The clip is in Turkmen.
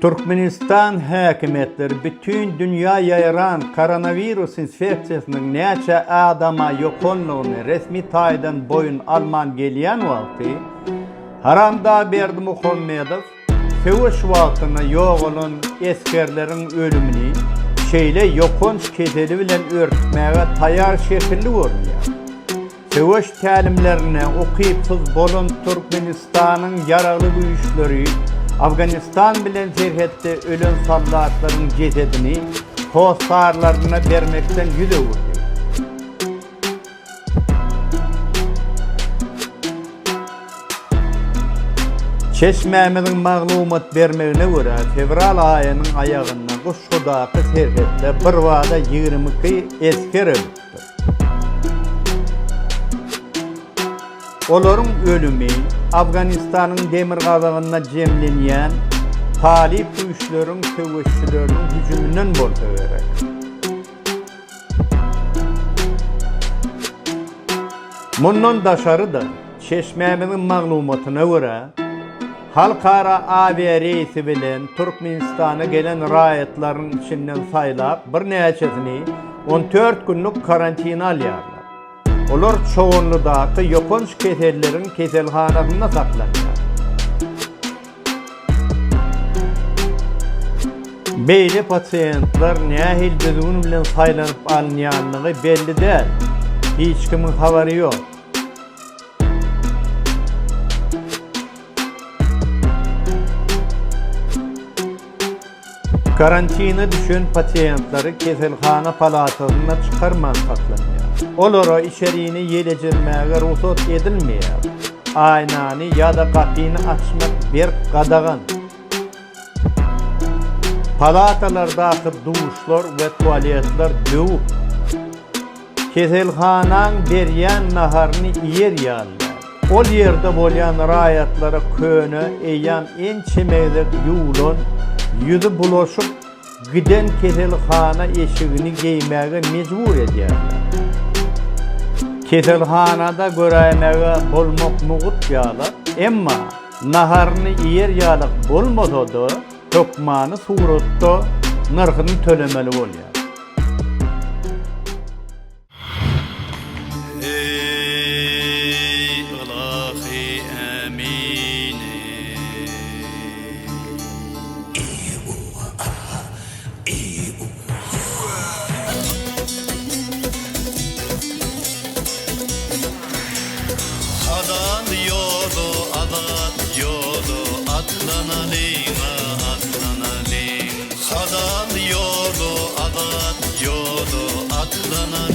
Türkmenistan häkimiýetleri bütin dünýä ýaýran koronawirus infeksiýasynyň näçe adama ýokanlygyny resmi taýdan boýun alman gelýän wagty, Haramdag Berdimuhamedow söweş wagtynda ýogalan esgerleriň ölümini şeýle ýokanç keseli bilen örtmäge taýar şekilli görünýär. Söweş tälimlerine ukypsyz bolan Türkmenistanyň Ýaragly Güýçleri Afganistan bilen serhetde ölen soldatlaryň jesedini hossarlaryna bermekden ýüz öwürdi. Çeşmämiziň maglumat bermegine görä, fewral aýynyň aýagynda Guşgudaky serhetde birbada 22 esger ölüpdir. Olaryň ölümi Afganistanyň demirgazygynda jemlenýän talyp güýçleriň söweşçileriniň hüjüminden bolsa gerek. Mundan daşary-da, çeşmämiziň maglumatyna görä, halkara awiareýsi bilen Türkmenistana gelen raýatlaryň içinden saýlap birnäçesini 14 günlük karantine alýarlar. Olar Çoganlydaky ýokanç keselleriň keselhanasynda saklanýar. Beýle pasiýentler nähili düzgün bilen saýlanyp alynýanlygy belli däl. Hiç kimiň habary ýok. Karantina düşen pasiýentleri keselhana palatasynda çykarman saklanýar. Olara içerini ýelejirmäge rugsat edilmeýär. Aýnany ýa-da gapyny açmak berk gadagan. Palatalardaky duşlar we tualetler döwük. Keselhanaň berýän naharyny iýer ýaly däl. Ol ýerde bolýan raýatlara köne, eýýäm ençeme gezek ýuwlan, ýüzi bulaşyp giden keselhana eşigini geýmäge mejbur edýärler. Keselhanada göräýmäge bolmak mugt ýaly, emma naharyny iýer ýalyk bolmasa-da, hökmany suratda nyrhyny tölemeli bolýar. Eý ylahy ämini. Halal ýola azat ýola atlanalyň-a atlanalyň. Halal ýola azat ýola atlanalyň.